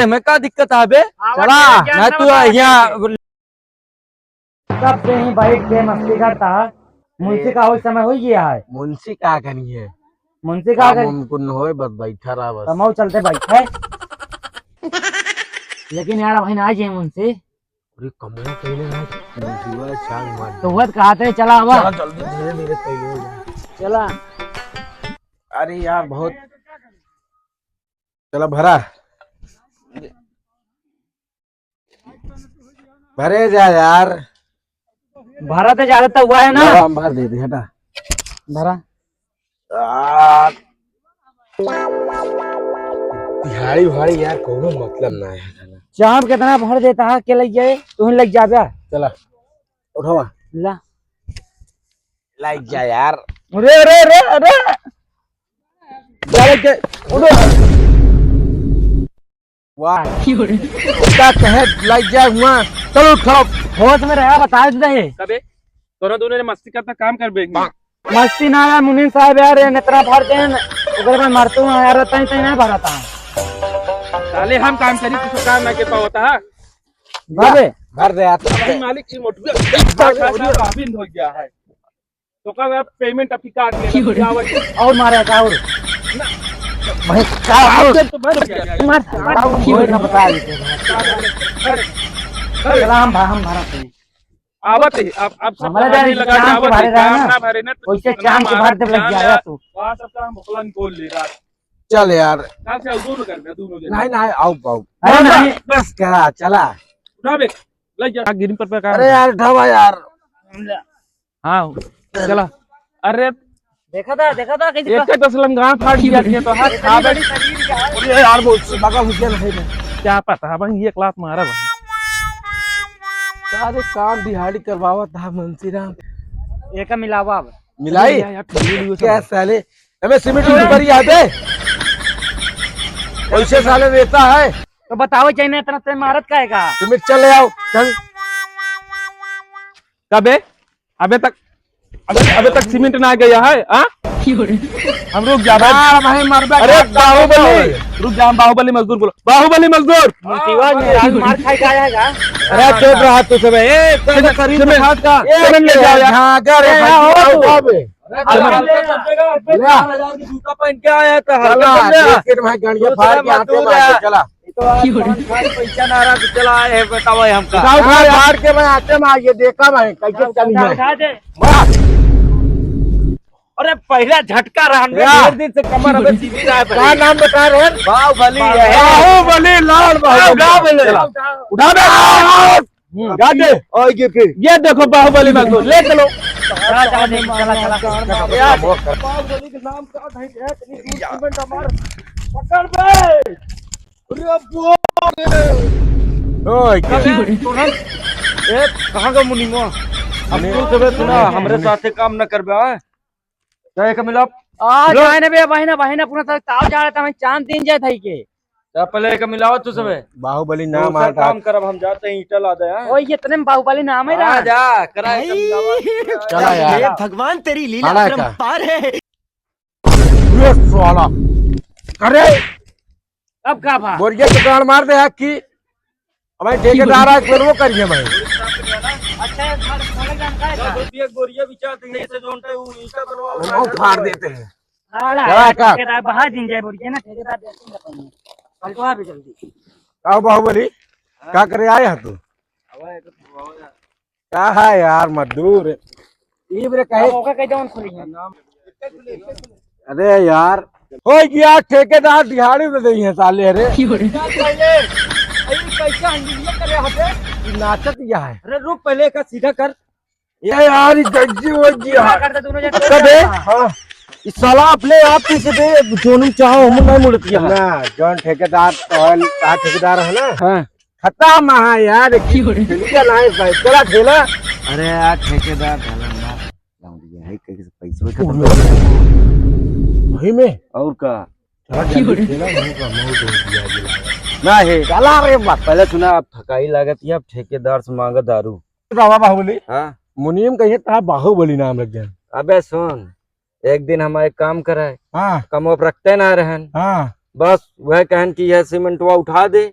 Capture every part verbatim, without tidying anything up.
हमें का दिक्कत है बे? आवा चला, के ना ज्ञान तू ना यहाँ। तब से ही बैठ के मस्ती करता है। मुंशी का हो समय हो गया है। मुंशी का करी है? मुंशी का काम करी? उमकुन होए, बस बैठा रहा बस। कमाओ चलते बैठे। लेकिन यार, अभी ना आए मुंशी। अरे, कमवा पहले ना, मुंशिया चाल मार। तो वह कहा थे, चला आवा। चला, जल्दी, धीरे, धीरे पहले हो जाए। चला। अरे यार, बहुत, चला भरा। भरे जा यार। भरा तो ज्यादा तो हुआ है ना? भरा, हम भर दे दे, हटा। भरा। आ, दिहाड़ी उहाड़ी यार, कोनो मतलब ना है। चाप कितना भर देता है, के लग जाए, तू ही लग जा बे। चला, उठावा। ला। लग जा यार। अरे, अरे, अरे, अरे। जा लग के, उठो। वाह। का कहे लग जाए हुआ। चलो उठाओ। होश में रहा, बता दे। कबे? तोरा दोनों ने मस्ती करता काम कर बेग में। मस्ती ना यार मुनीम साहब यार, ये इतना भर देन, ओकरे बाद मरतू ना यार, तई तई ना भरता। साले हम काम करी, तू काम ना के पावता है। बाबे। भर दे यार। भाई मालिक की मोटू भाभी हो गया है। तो का पेमेंट अभी काट लेगा, क्यों रे? क्या वजह? और मारा का और? ना। भाई का और? तो बंद हो गया यार। मार, मार। और ना बता देते हैं। अरे, अरे। सलाम भा, हम भरा थे। आवत है, अब, अब सब हमारे कहानी जाने लगा चांद के आवत है, भरे रहा काम ना। ना भरे ना, तो वैसे कितना चांद के मारा भर दे लग चांद गया यार। तू। वहाँ सब काम भोकलन खोल ले रहा। चल यार। कहाँ से आओ? दोनों कर दे, दोनों जने। नहीं, नहीं, आओ, आओ। अरे ना, नहीं। बस करा, चला। उठा बे, लग जा। गिरी पर, पर काम अरे कर। यार, उठावा यार। हाँ, चला। अरे, देखा था, देखा था, कैसे एक का- दस लंगा फाड़ दिया, ये तो हाथ खा बैठ। अरे यार, वो लगा हुआ नहीं है। क्या पता, भाई, एक लात मारा भाई। सारे काम दिहाड़ी करवावा था, मुंशी राम। एक मिलावा अब। मिलाई? यार, यार, ठंडी हुई क्या सब। साले, हमें सीमेंट ऊपर ही आते। वैसे साले रहता है। तो बताओ, चाहे ना, इतना ते मारत का है का? सीमेंट चले आओ, चल। कबे? अबे तक, अबे, अबे तक सीमेंट ना गया है, हाँ? हम रुक जा भाई। यार, भाई, मरबे अरे, का बाहुबली, भाई। रुक जा, हम बाहुबली मजदूर बोलो। बाहुबली मजदूर। मुसीबत में आज मार खाए का आएगा? अरे, चुप रहा तू सब। ए, सीमेंट, सीमेंट, सीमेंट। सीमेंट ले जाओ यार। झागर है, ए, आओ तू। आओ, आओ बे। अरे, सीमेंट। चला, जूता पहन के आया था, चला, हल्का समझा? देख के भाई, गाड़ियाँ फाड़ के आते मार के, चला। ये तो आज पाँच साल पैसा ना रहा, तो चला आए हैं, बताओ ये हमका। उठाओ, उठाओ, हाँ, यार। फाड़ के मैं आते मार, ये देखा भाई, कैसे उठा, चली उठा, है। उठा दे। मार। अरे, पहला झटका रहा, हमने यार। ढेर दिन से कमर हमें सीधी रहा है का भाई। नाम बता रहे हैं? बाहुबली है। बाहुबली, लाल बाहुबली। बाहुबली। चला। उठा दे। हम्म। गा दे। और ये फिर? ये देखो बाहुबली मजदूर, ले चलो। चला, चला, चला, चला, चला। यार, बाहुबली के नाम का नहीं है, इतनी दूर सीमेंट हमार पकड़ बे। अरे बाप रे। ओए, क्या? अबे, तोरन, ए, कहाँ का मुनीमो? अब मुनीम। तू सबे सुना, मुनीम। हमरे साथे काम न करबे, हाँ? तो एक मिला। आ, लो। जाए ना बे, बहिना, बहिना, पूरा ताव जा रहा था, मैं चांद दिन जाए था के। तो पहले एक मिलाओ तू सबे। बाहुबली नाम दूसरा आता। काम करब, हम जाते हैं, ईंटा ला दे, हाँ? ओए, ये इतने में बाहुबली नाम है आ रहा। जा, करा एक मिलावा। चला यार। हे भगवान, तेरी लीला खड़ा है का? अपरंपार है। ये साला। अरे! अब का भा? बोरिया के गाड़ मार दे हक की। अब भाई ठेकेदार आए, फिर वो करिए भाई। अच्छा, ये घर खोले जान का है? दस रुपये बोरिया बिचा देंगे, इसे जोन पे वो ईंटा बनवा वो फाड़ देते हैं। हाँ, बड़ा क्या है, का? ठेकेदार बाहर दिन जाए बोरिया ना, ठेकेदार देते हैं अपन। पलटवा भी जल्दी। आओ बाहुबली, हाँ? का करे आए हैं तू? अब आए तो थोड़ा हो जा। का है यार मजदूर? ई बरे कहे अब ओका कह जवन खुली है। अरे यार, हो गया ठेकेदार दिहाड़ी में दे है साले रे। पहले, अरे कैसे हंडिलिया करे हटे? ई नाचत या है। अरे रुक पहले का सीधा कर। ये यार ई गज्जी हो गया। सीधा कर दे दोनों जने। कबे? हाँ। ई साला अपने आप पीछे दे, जोन चाहो हम नहीं मुड़त यहाँ। ना, जौन ठेकेदार तो है, का ठेकेदार है ना? हाँ। खत्म है यार, क्यों रे? ठेला है भाई, चला ठेला। अरे यार, ठेकेदार ढाला मार, गाँव दिया है, कहीं से पैसे भी खत्म। वही में? और का? चला जल्दी क्यों रे? ठेला, वहीं का मौत हो गया, अभी लगा। ना है। चला रे बाप। पहले सुना, आप थकाई लागत है, आप ठेकेदार से मांगा दारू। बाबा बाहुबली? हाँ? मुनीम कहिए, ता बाहुबली नाम रख दे। अबे सुन, एक दिन हम एक काम करे, हाँ। कमवा पर रखते ना रहन। हाँ। बस वह कहन कि यह सीमेंटवा उठा दे,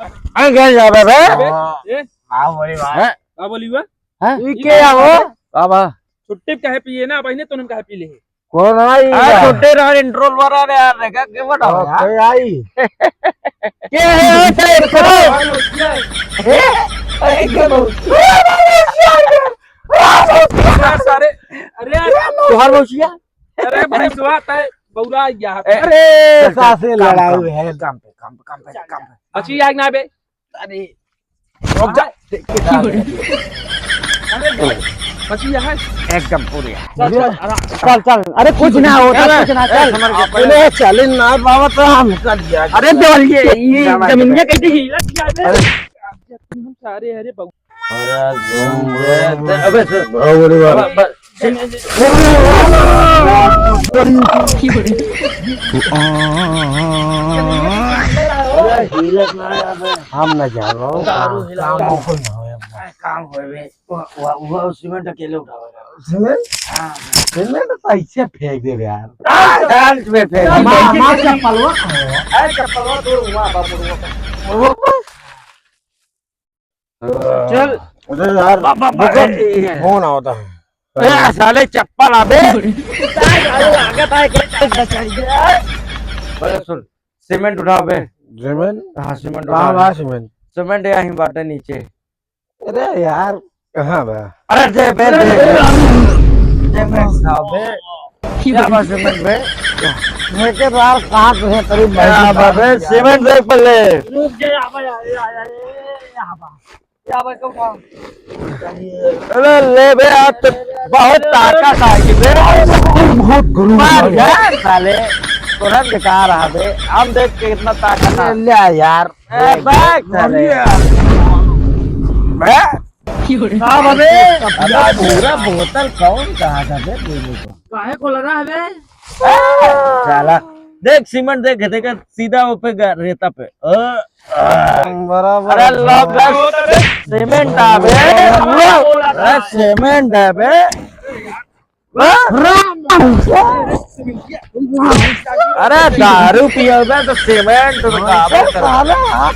आ गया जाबे बे। अबे, हाँ। ए? हाँ, बोली बात। हैं? का बोली हुआ? हैं? ई के हो? का बा? छुट्टी पे काहे पिए ना, बहिने तो हम काहे पी ले? कौन आई आ, बा? छोटे रहन इंट्रो वाला रे यार, देखा के बताओ यार। के आई? के है, है, है, है? ए? अरे, के बहुत? अरे, सारे, अरे, तोहार मौसिया? अरे, भाई, दुआ तय, बौरा गया है। ए, अरे, चल, चल, सासे काम, लड़ाऊ काम, है। काम पे, काम पे, काम पे, काम पे। बची आग ना बे। अरे, रुक जा। अरे, बची है। एकदम पूरे। चल, चल, आराम। चल, चल। अरे, कुछ ना होता, चल, कुछ ना, चल। चल, समझ गया। अपने चले ना बाबा तो हम कर दिया। अरे, देवल, ये, ये जमीन ये कैसे हिला दिया बे? अरे। हम सारे, अरे, बबू। अरे, अबे, अबे, अबे, अबे, हम ना जानो। दारू हिलाओ। काम बिल्कुल ना होए। काम होए बे। वो, वो, वो सीमेंट अकेले उठावेगा। सीमेंट? हाँ। सीमेंट तो ऐसे फेंक दे यार। आ, डांस में फेंक दे। मार, मार चप्पल वो। अरे चप्पल वो, दूर हुआ, बाबू, वो। चल। अरे यार, बा-, बा-, बा-, रुको। ए, ए। फोन आवता है। ए, साले चप्पल अबे। अरे सुन, सीमेंट उठा बे। सीमेंट? हाँ, सीमेंट कहाँ उठा बा बे। सीमेंट? सीमेंट यहीं बाटे नीचे। अरे यार, कहाँ बा? अरे दे बे, दे बे। दे बे, उठा बे। क्या बात है, सीमेंट बे? मैं के बार कहाँ तुझे करीब क्या बात है, सीमेंट दे पहले। रुक जा, यहाँ पे, यहाँ, यहाँ, यहाँ, यहाँ, यहाँ पे। यहाँ पे क्यों कहाँ? अरे ले बे, आज तो बहुत ताकत आ गई बे। बहुत गुरु मार यार साले, तुरंत बेकार आ बे। हम देख के कितना ताकत आ। ले यार। ए, बैग साले। बे? का बा बे? अबे पूरा बोतल कौन कहा था बे पीने को? काहे खोल रहा है बे? साला, देख सीमेंट देख, देख सीधा वो पे ग-, रेता पे। अ, अ। बराबर। अरे लो बस, सीमेंट आ बे। अरे सीमेंट है बे। अरे दारू पियोगे तो सीमेंट तो हाँ, खाबे तो करो। साला, आप